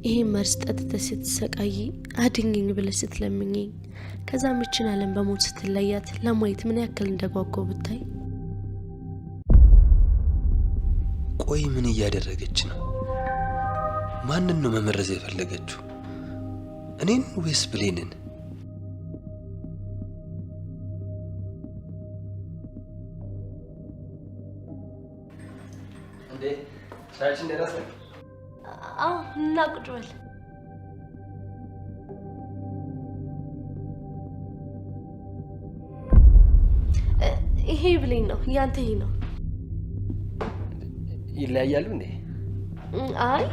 ይሄ መርዝ ጠጥተሽ ስትሰቃይ አድኝኝ ብለሽ ስትለምኝኝ ከዛም ይችን ዓለም በሞት ስትለያት ለማየት ምን ያክል እንደጓጓው ብታይ። ቆይ ምን እያደረገች ነው? ማንን ነው መመረዝ የፈለገችው? እኔን ወይስ ብሌንን? እንዴ ሻያችን ደረሰ? አዎ፣ እና ቁጭ በል። ይሄ ብሌን ነው፣ ያንተ ይሄ ነው። ይለያያሉ እንዴ? አይ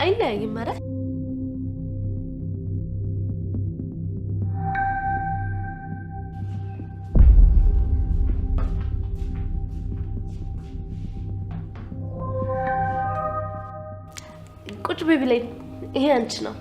አይለያይም። ኧረ ቁጭ በይ ብሌን፣ ይሄ አንቺ ነው።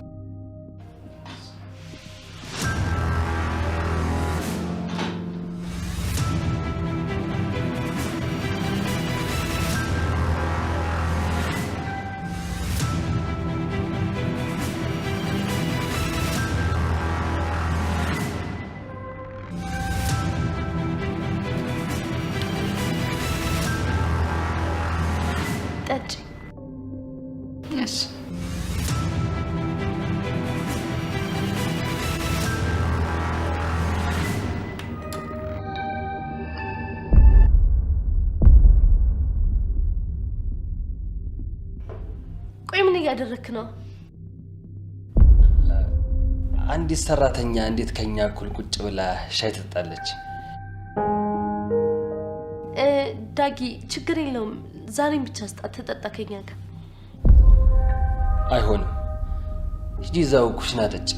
ጠጪ። እሺ። ቆይ ምን እያደረክ ነው? አንዲት ሰራተኛ እንዴት ከኛ እኩል ቁጭ ብላ ሻይ ትጠጣለች? ዳጊ ችግር የለውም፣ ዛሬም ብቻ ስጣት ትጠጣ ከኛ ጋር። አይሆንም፣ ሂጂ እዛው ኩሽና ጠጪ።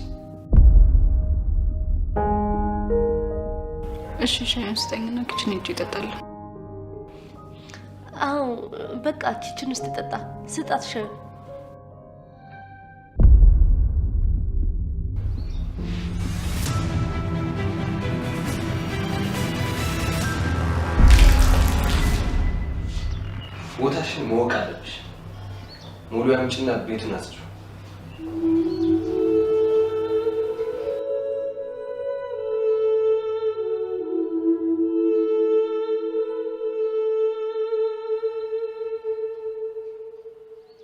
እሺ ሻዩን ስጠኝና kitchen ሄጄ እጠጣለሁ። አዎ በቃ kitchen ውስጥ ጠጣ። ስጣት ሻዩን። ቦታሽን ማወቅ አለብሽ። ሙሉ ያምጪና ቤቱን አጽጁ።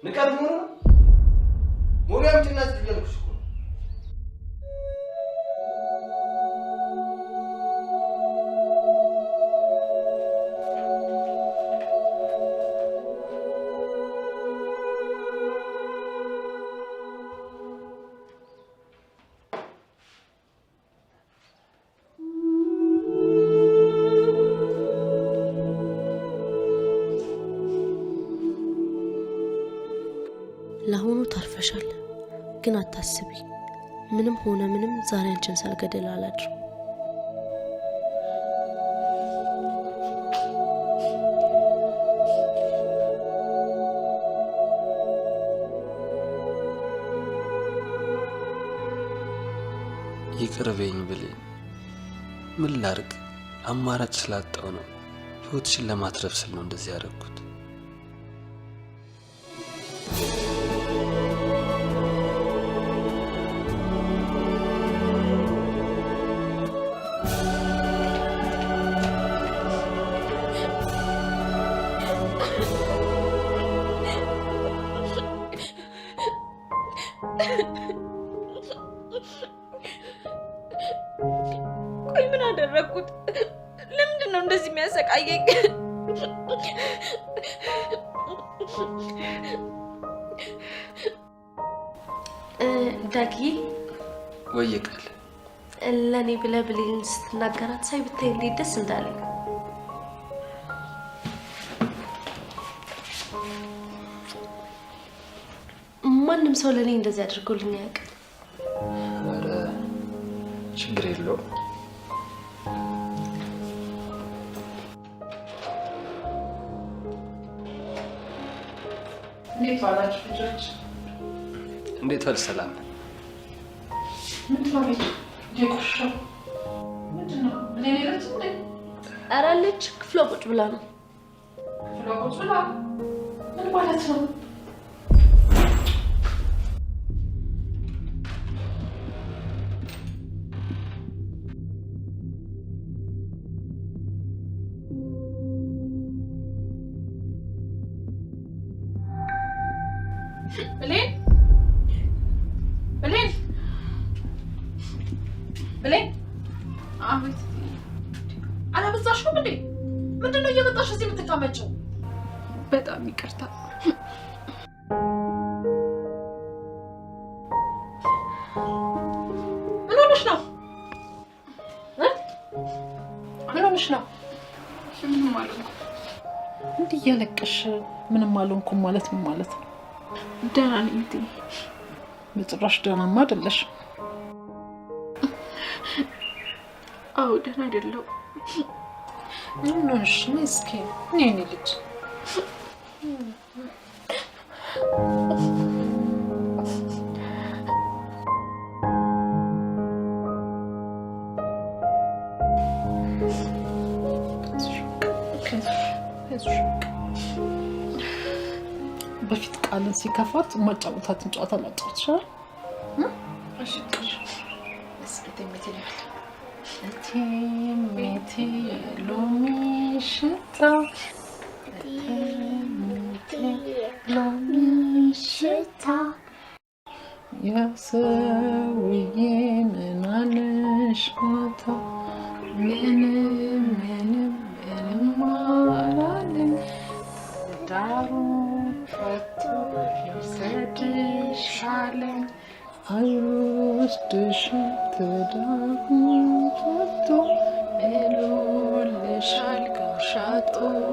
ንቀት መሆኑ ነው። ሙሉ ያምጪና አጽጁ እያልኩሽ እኮ ነው። ለአሁኑ ታርፈሻል፣ ግን አታስቢ። ምንም ሆነ ምንም ዛሬ አንቺን ሳልገድል አላድርም። ይቅር በይኝ ብሌን፣ ምን ላርግ? አማራጭ ስላጣው ነው። ህይወትሽን ለማትረፍ ስል ነው እንደዚህ ያደረኩት። ቆይ ምን አደረግኩት? ለምንድን ነው እንደዚህ የሚያሰቃየኝ? ዳጊ ወይ ቃል ለእኔ ብለህ ብሌን ስትናገራት ሳይ ብታይ እንዴት ደስ እንዳለኝ። ማንም ሰው ለእኔ እንደዚህ አድርጎልኝ አያውቅም። ኧረ ችግር የለውም። እንዴት ዋላችሁ ልጆች? እንዴት ዋልሽ ሰላም? ምንድን ነው ቤቱ የቆሸሸው? ምንድን ነው? ብሌን የለችም እንዴ? ኧረ አለች፣ ክፍሏ ቁጭ ብላ ነው። ክፍሏ ቁጭ ብላ? ምን ማለት ነው? መጣሽ እዚህ የምትቀመጪው? በጣም ይቅርታ። ምን ሆነሽ ነው? ምን ሆነሽ ነው? ምንም አልሆንኩም። እንዲህ እያለቀሽ ምንም አልሆንኩም ማለት ምን ማለት ነው? ደህና ነኝ እትዬ። በጭራሽ ደህናማ አይደለሽ። አዎ ደህና አይደለሁም። ምን ሆነሽ? እስኪ የእኔ ልጅ በፊት ቃልን ሲከፋት ማጫወታትን ጨዋታ ላጫወት ይችላል። እቴ ሎሚ ሽታ ሎሚ ሽታ የሰውዬ ምን አለሽ ማታ ምንም ምንም ምንም አላለኝ ዳሩን ፈቶ ይውሰድሽ አለኝ አይወስድሽም ትዳሩን ፈቶ ምሎልሻል ጋሻ ጦር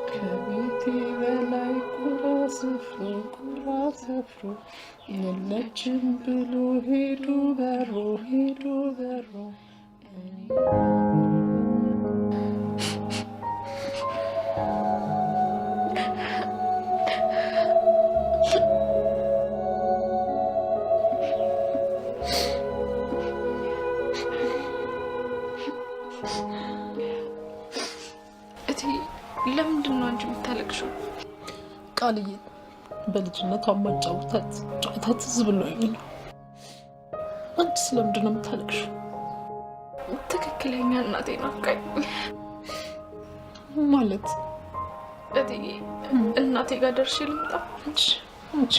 ከቤቴ በላይ ቁራ ሰፍሮ ቁራ ሰፍሮ የለችም ብሎ ሄዶ በሮ ሄዶ በሮ። እትዬ ለምንድን ነው አንቺ የምታለቅሽው? ቃልዬ በልጅነቷ ማጫወታት ጨዋታ ትዝ ብሎኝ ነው። አንቺ ስለምንድን ነው የምታለቅሽው? ትክክለኛ እናቴ ናፍቃኝ። ማለት እትዬ እናቴ ጋር ደርሼ ልምጣ? አንቺ አንቺ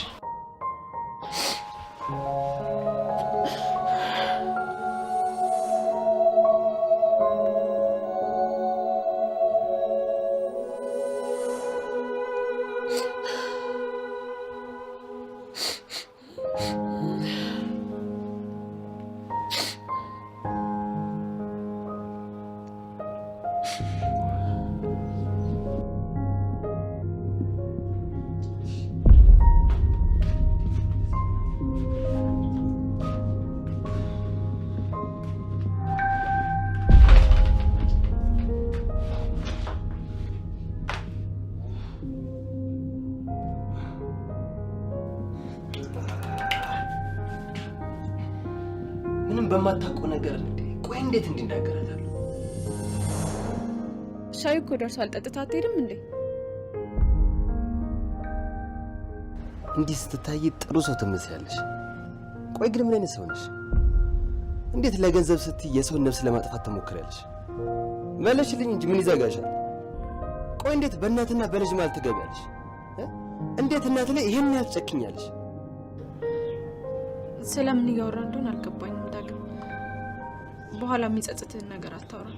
ምንም በማታውቀው ነገር እንዴ! ቆይ እንዴት እንዲናገራታለሁ? ሻዩ እኮ ደርሷል። ጠጥታ አትሄድም እንዴ? እንዲህ ስትታይ ጥሩ ሰው ትመስያለሽ። ቆይ ግን ምን አይነት ሰው ነሽ? እንዴት ለገንዘብ ስትይ የሰውን ነፍስ ለማጥፋት ትሞክሪያለሽ? መለሽልኝ እንጂ ምን ይዘጋሻል? ቆይ እንዴት በእናትና በልጅ መሃል ትገቢያለሽ? እንዴት እናት ላይ ይሄን ያህል ትጨክኛለሽ? ስለምን እያወራ እንደሆነ አልገባኝም። ዳግም በኋላ የሚጸጽትህን ነገር አታውራ።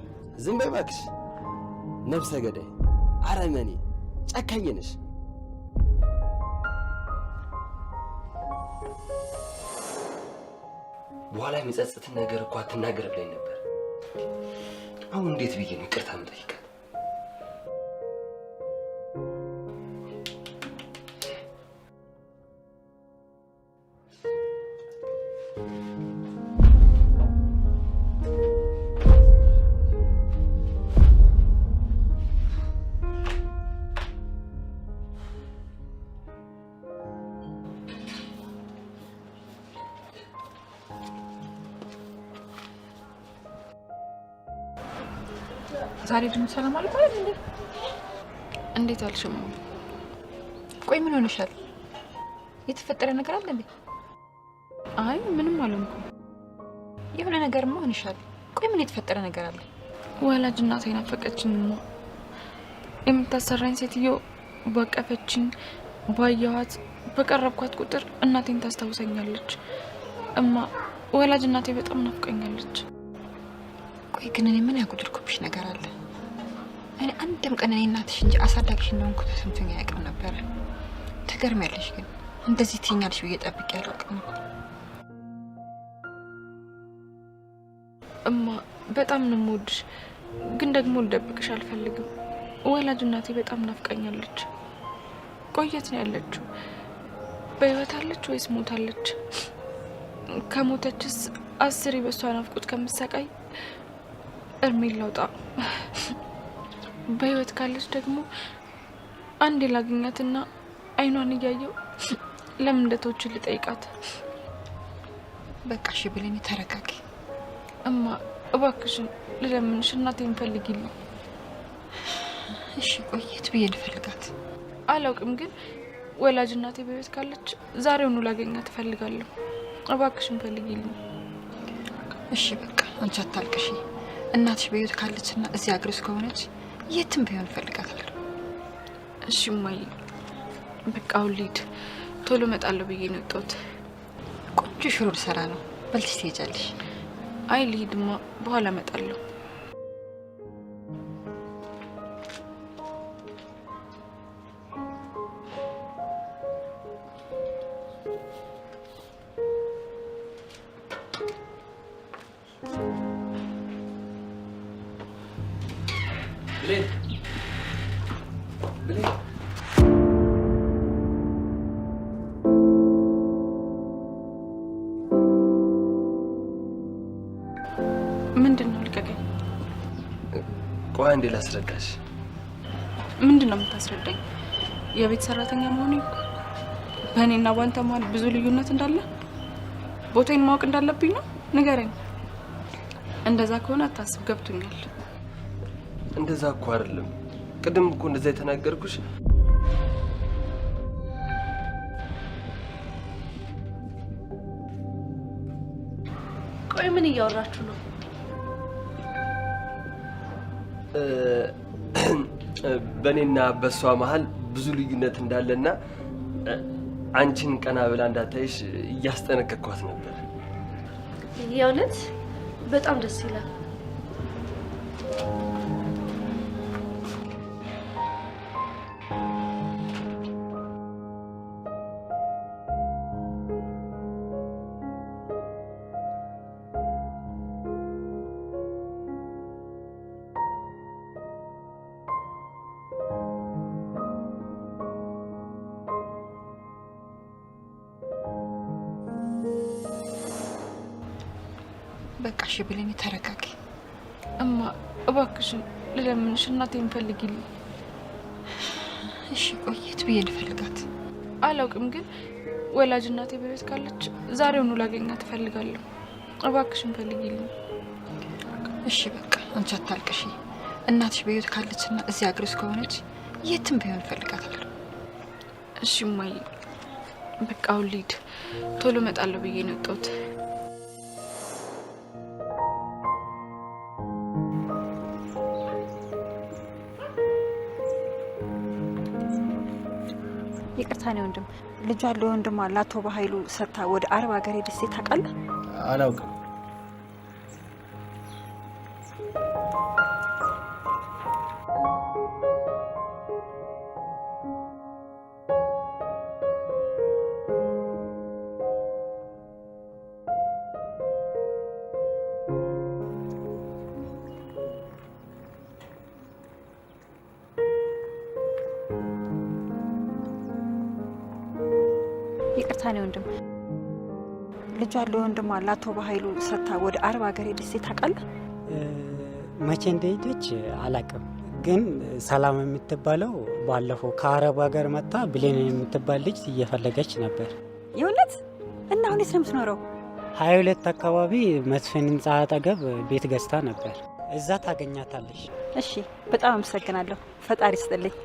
ዝም በይ እባክሽ። ነፍሰ ገዳይ፣ አረመኔ፣ ጨካኝ ነሽ። በኋላ የሚጸጽትን ነገር እኮ አትናገር ብላኝ ነበር። አሁን እንዴት ብዬ ነው ይቅርታ የምጠይቃት? ዛሬ ደግሞ ሰላም አልባል እንዴ? እንዴት አልሽም? ቆይ ምን ሆነሻል? የተፈጠረ ነገር አለ እንዴ? አይ ምንም አልሆንኩም። የሆነ ነገርማ ሆነሻል። ቆይ ምን የተፈጠረ ነገር አለ? ወላጅ እናቴ ናፈቀችኝ። የምታሰራኝ ሴትዮ ባቀፈችኝ፣ ባየኋት፣ በቀረብኳት ቁጥር እናቴን ታስታውሰኛለች። እማ ወላጅ እናቴ በጣም ናፍቀኛለች። ቆይ ግን እኔ ምን ያጎደልኩብሽ ነገር አለ? እኔ አንድም ቀን እኔ እናትሽ እንጂ አሳዳጊሽ እንደሆንኩ ተሰምቶኝ አያውቅም ነበረ። ትገርሚያለሽ ግን እንደዚህ ትይኛለሽ ብዬ ጠብቄ አላውቅም ነበር። እማ በጣም ነው የምወድሽ፣ ግን ደግሞ ልደብቅሽ አልፈልግም። ወላጅ እናቴ በጣም ናፍቃኛለች። ቆየት ነው ያለችው? በህይወት አለች ወይስ ሞታለች? ከሞተችስ አስሬ በሷ ናፍቆት ከምሰቃይ እርሜን ላውጣ። በህይወት ካለች ደግሞ አንዴ ላግኛትና አይኗን እያየው ለምን እንደተወችን ልጠይቃት። በቃ እሺ ብሌን ተረጋጊ። እማ እባክሽን ልለምንሽ፣ እናቴን ፈልጊልኝ። እሺ ቆይ የት ብዬ ልፈልጋት? አላውቅም፣ ግን ወላጅ እናቴ በህይወት ካለች ዛሬውኑ ላገኛት እፈልጋለሁ። እባክሽን ፈልጊልኝ። እሺ በቃ አንቺ አታልቅሺ። እናትሽ በህይወት ካለችና እዚህ ሀገር ውስጥ ከሆነች የትም ቢሆን እፈልጋታለሁ። እሺ እማዬ፣ በቃ አሁን ልሂድ። ቶሎ እመጣለሁ ብዬ ነው የወጣሁት። ቆንጆ ሽሮ ልሰራ ነው፣ በልተሽ ትሄጃለሽ። አይ ልሂድማ፣ በኋላ እመጣለሁ። ብሌን ብሌን፣ ምንድን ነው? ልቀቀኝ። ቆይ አንዴ ላስረዳሽ። ምንድን ነው የምታስረዳኝ? የቤት ሰራተኛ መሆኔ በእኔና በአንተ መሀል ብዙ ልዩነት እንዳለ ቦታዬን ማወቅ እንዳለብኝ ነው? ንገረኝ። እንደዛ ከሆነ አታስብ፣ ገብቶኛል። እንደዛ እኮ አይደለም። ቅድም እኮ እንደዛ የተናገርኩሽ ቆይ ምን እያወራችሁ ነው? በእኔና በእሷ መሀል ብዙ ልዩነት እንዳለና አንቺን ቀና ብላ እንዳታይሽ እያስጠነቀቅኳት ነበር። የእውነት በጣም ደስ ይላል። በቃ እሺ ብሌን ተረጋጊ። እማ እባክሽን ልለምንሽ፣ እናቴን ፈልጊልኝ። እሺ ቆይ የት ብዬ ልፈልጋት? አላውቅም፣ ግን ወላጅ እናቴ በህይወት ካለች ዛሬውኑ ላገኛት እፈልጋለሁ። እባክሽን ፈልጊልኝ። እሺ በቃ አንቺ አታልቅሺ። እናትሽ በህይወት ካለችና እዚህ ሀገር ውስጥ ከሆነች የትም ቢሆን እፈልጋታለሁ። እሺ እማዬ፣ በቃ አሁን ልሂድ። ቶሎ እመጣለሁ ብዬ ነው የወጣሁት። ይቅርታ ነው ወንድም፣ ልጇ ለወንድሟ ለአቶ በኃይሉ ሰጥታ ወደ አረብ ሀገር ሄደች ሴት ታውቃለህ? አላውቅም። ይቅርታ ነው ወንድም፣ ልጇ ለወንድሟ ለአቶ በኃይሉ ሰጥታ ወደ አረብ ሀገር ሄደች ሴት ታውቃለህ? መቼ እንደሄደች አላውቅም፣ ግን ሰላም የምትባለው ባለፈው ከአረብ ሀገር መጣ ብሌን የምትባል ልጅ እየፈለገች ነበር። የእውነት? እና አሁን የት ነው የምትኖረው? 22 አካባቢ መስፍን ህንፃ አጠገብ ቤት ገዝታ ነበር። እዛ ታገኛታለሽ። እሺ፣ በጣም አመሰግናለሁ። ፈጣሪ ይስጥልኝ።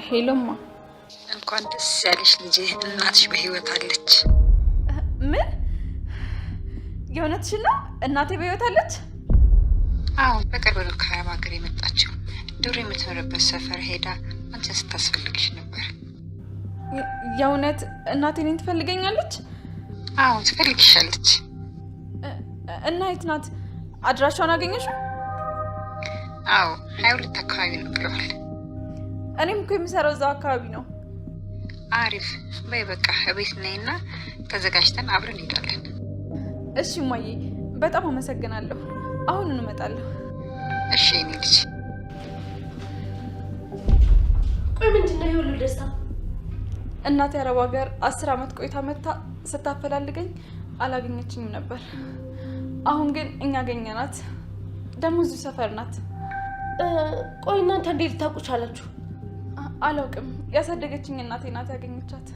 Hello ማ፣ እንኳን ደስ ያለሽ ልጄ፣ እናትሽ በህይወት አለች። ምን? የእውነትሽን ነው? እናቴ በህይወት አለች? አዎ፣ በቅርብ ነው ከአረብ ሀገር የመጣችው። ድሮ የምትኖርበት ሰፈር ሄዳ አንቺን ስታስፈልግሽ ነበር። የእውነት እናቴ እኔን ትፈልገኛለች? አዎ፣ ትፈልግሻለች። እና የት ናት? አድራሻዋን አገኘሽው? አዎ፣ 22 አካባቢ ነው ብለዋል። እኔም እኮ የምሰራው እዛው አካባቢ ነው። አሪፍ። በይ በቃ እቤት ነይና ተዘጋጅተን አብረን እንሄዳለን። እሺ እማዬ፣ በጣም አመሰግናለሁ። አሁን እንመጣለሁ። እሺ የኔ ልጅ። ቆይ ምንድን ነው የሁሉ ደስታ? እናቴ አረብ ሀገር 10 ዓመት ቆይታ መታ ስታፈላልገኝ አላገኘችኝም ነበር። አሁን ግን እኛ አገኘናት። ደግሞ እዚሁ ሰፈር ናት። ቆይ እናንተ እንዴት ልታውቁ ቻላችሁ? አላውቅም። ያሳደገችኝ እናቴ ናት ያገኘቻት።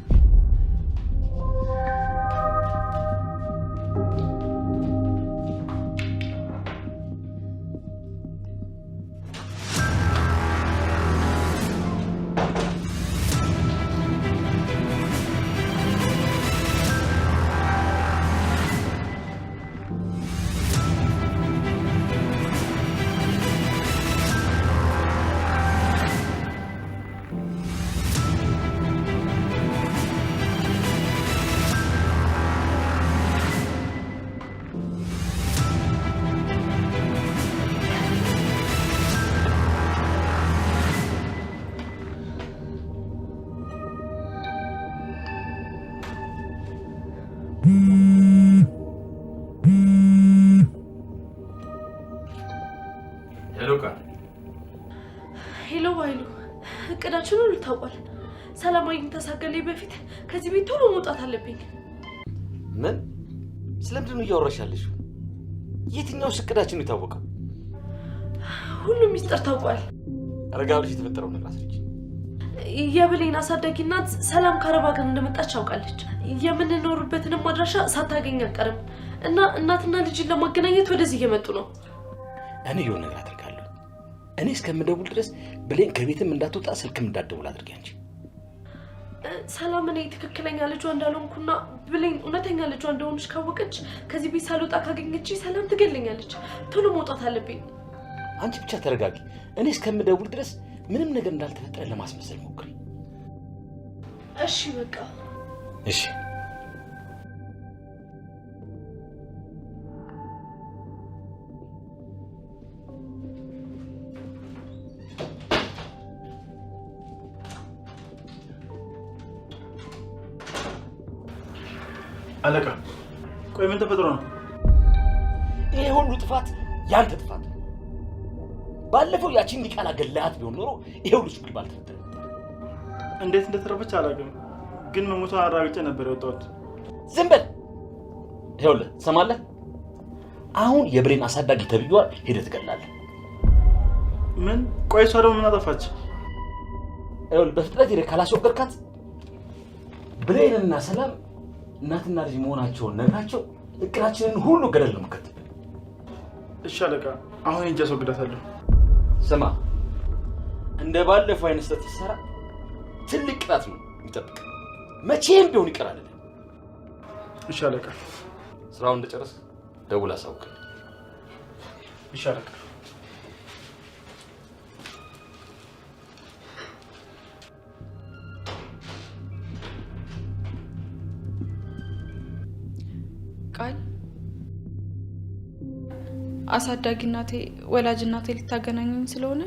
Hello ቃል። Hello ባይሉ፣ እቅዳችን ሁሉ ታውቋል። ሰላም አግኝታ ሳትገለኝ በፊት ከዚህ ቤት ቶሎ መውጣት አለብኝ። ምን? ስለምንድን ነው እያወራሽ ያለሽው? የትኛው እቅዳችን ነው የታወቀው? ሁሉም ሚስጥር ታውቋል። ረጋ ብለሽ የተፈጠረውን ነገር አስረጅ። የብሌን አሳዳጊ እናት ሰላም ከአረብ ሀገር እንደመጣች አውቃለች። የምንኖርበትንም አድራሻ ሳታገኝ አትቀርም እና እናትና ልጅን ለማገናኘት ወደዚህ እየመጡ ነው። እኔ የሆነ ነገር አደርጋለሁ። እኔ እስከምደውል ድረስ ብሌን ከቤትም እንዳትወጣ ስልክም እንዳትደውል አድርጊ። አንቺ ሰላም እኔ ትክክለኛ ልጇ እንዳልሆንኩና ብሌን እውነተኛ ልጇ እንደሆነች ካወቀች ከዚህ ቤት ሳልወጣ ካገኘች ሰላም ትገለኛለች። ቶሎ መውጣት አለብኝ። አንቺ ብቻ ተረጋጊ። እኔ እስከምደውል ድረስ ምንም ነገር እንዳልተፈጠረ ለማስመሰል ሞክሪ። እሺ በቃ እሺ። አለቃ፣ ቆይ ምን ተፈጥሮ ነው? ይሄ ሁሉ ጥፋት ያንተ ጥፋት ነው። ባለፈው ያቺን ዲቃላ ገለሃት ቢሆን ኖሮ ይሄ ሁሉ ችግር ባልተፈጠረ ነበር። እንዴት እንደተረፈች አላውቅም፣ ግን መሞቷን አረጋግጬ ነበር የወጣሁት። ዝም በል። ይኸውልህ ትሰማለህ? አሁን የብሌን አሳዳጊ ተብዬዋን ሄደህ ትገላለህ። ምን? ቆይ እሷ ደግሞ ምን አጠፋች? ይኸውልህ በፍጥነት ሄደህ ካላስወገድካት ብሌንና ሰላም እናትና ልጅ መሆናቸውን ነግራቸው እቅዳችንን ሁሉ ገደል ነው የምከትብህ። እሺ አለቃ፣ አሁን ሄጄ አስወግዳታለሁ። ስማ፣ እንደ ባለፈው አይነት ስህተት ስትሰራ ትልቅ ቅጣት ነው የሚጠብቅ። መቼም ቢሆን ይቀር አይደለም። እሺ አለቃ። ስራውን እንደጨረስክ ደውል አሳውቀኝ። እሺ አለቃ። ቃል አሳዳጊ እናቴ ወላጅ እናቴ ልታገናኘኝ ስለሆነ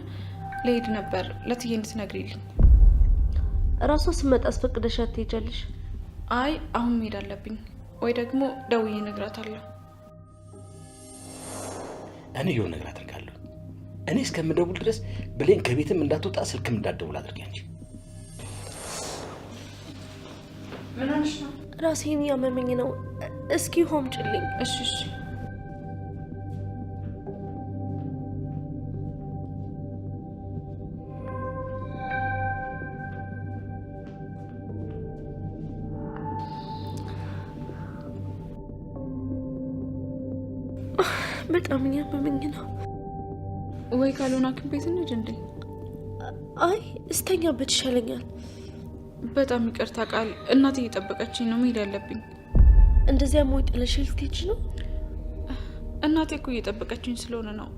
ልሄድ ነበር፣ ለትዬ እንድትነግሪልኝ። እራሷ ስትመጣ አስፈቅደሻት ትሄጃለሽ? አይ አሁን መሄድ አለብኝ፣ ወይ ደግሞ ደውዬ እነግራታለሁ። እኔ የሆነ ነገር አደርጋለሁ። እኔ እስከምደውል ድረስ ብሌን ከቤትም እንዳትወጣ ስልክም እንዳትደውል አድርጊ። አንቺ ምን ሆነሽ ነው? ራሴን እያመመኝ ነው። እስኪ ውሃ አምጪልኝ። እሺ እሺ። በጣም እያመመኝ ነው። ወይ ካልሆነ ሐኪም ቤት እንሂድ እንዴ? አይ እስተኛበት ይሻለኛል። በጣም ይቅርታ ቃል፣ እናቴ እየጠበቀችኝ ነው፣ መሄድ አለብኝ። እንደዚያ ሞይ ጥለሽ ልትሄጂ ነው? እናቴ እኮ እየጠበቀችኝ ስለሆነ ነው።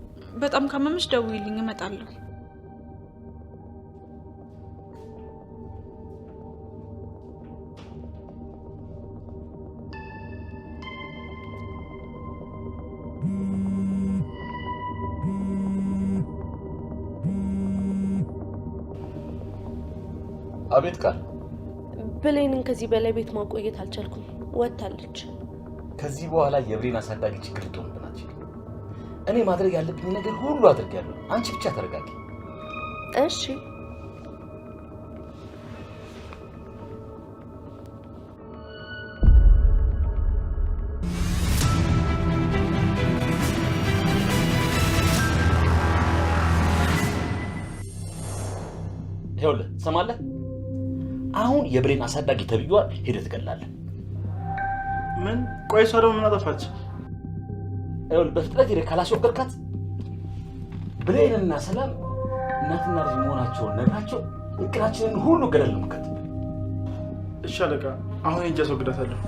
በጣም ካመመሽ ደውዪልኝ፣ እመጣለሁ። አቤት ቃል። ብሌንን ከዚህ በላይ ቤት ማቆየት አልቻልኩም። ወጥታለች። ከዚህ በኋላ የብሌን አሳዳጊ ችግር ልትሆንብን አትችልም። እኔ ማድረግ ያለብኝ ነገር ሁሉ አድርጌያለሁ። አንቺ ብቻ ተረጋጊ። እሺ። ይኸውልህ ትሰማለህ? አሁን የብሌን አሳዳጊ ተብዬዋል ሄደህ ትገላለህ። ምን? ቆይ እሷ ደግሞ ምን አጠፋች? ይኸውልህ በፍጥነት ሄደህ ካላስወገድካት ብሌንና ሰላም እናትና ልጅ መሆናቸውን ነግራቸው እቅዳችንን ሁሉ ገደል ነው የምከትብህ። እሺ አለቃ፣ አሁን ሄጄ አስወግዳታለሁ።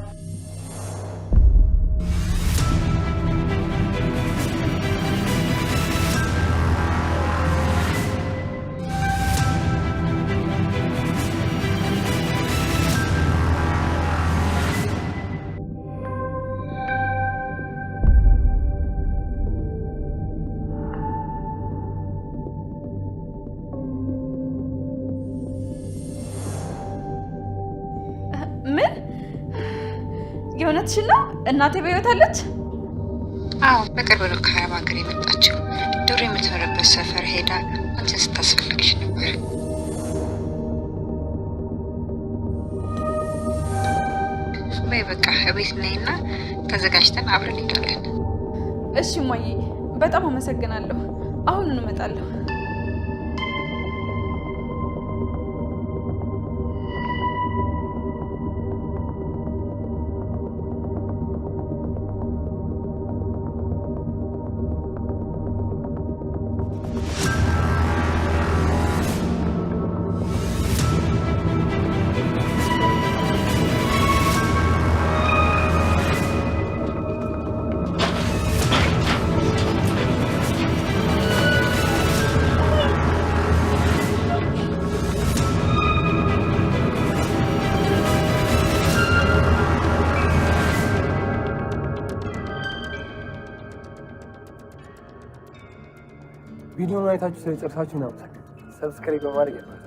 ምን? የእውነትሽን ነው? እናቴ በሕይወት አለች? አዎ፣ በቅርብ ነው ከአረብ ሀገር የመጣችው። ድሮ የምትኖርበት ሰፈር ሄዳ አንቺን ስታስፈልግሽ ነበር። በይ በቃ እቤት ነይና ተዘጋጅተን አብረን እንሄዳለን። እሺ እማዬ፣ በጣም አመሰግናለሁ። አሁን እንመጣለሁ። ቪዲዮውን አይታችሁ ስለጨርሳችሁ እናመሰግናለን። Subscribe በማድረግ ያባል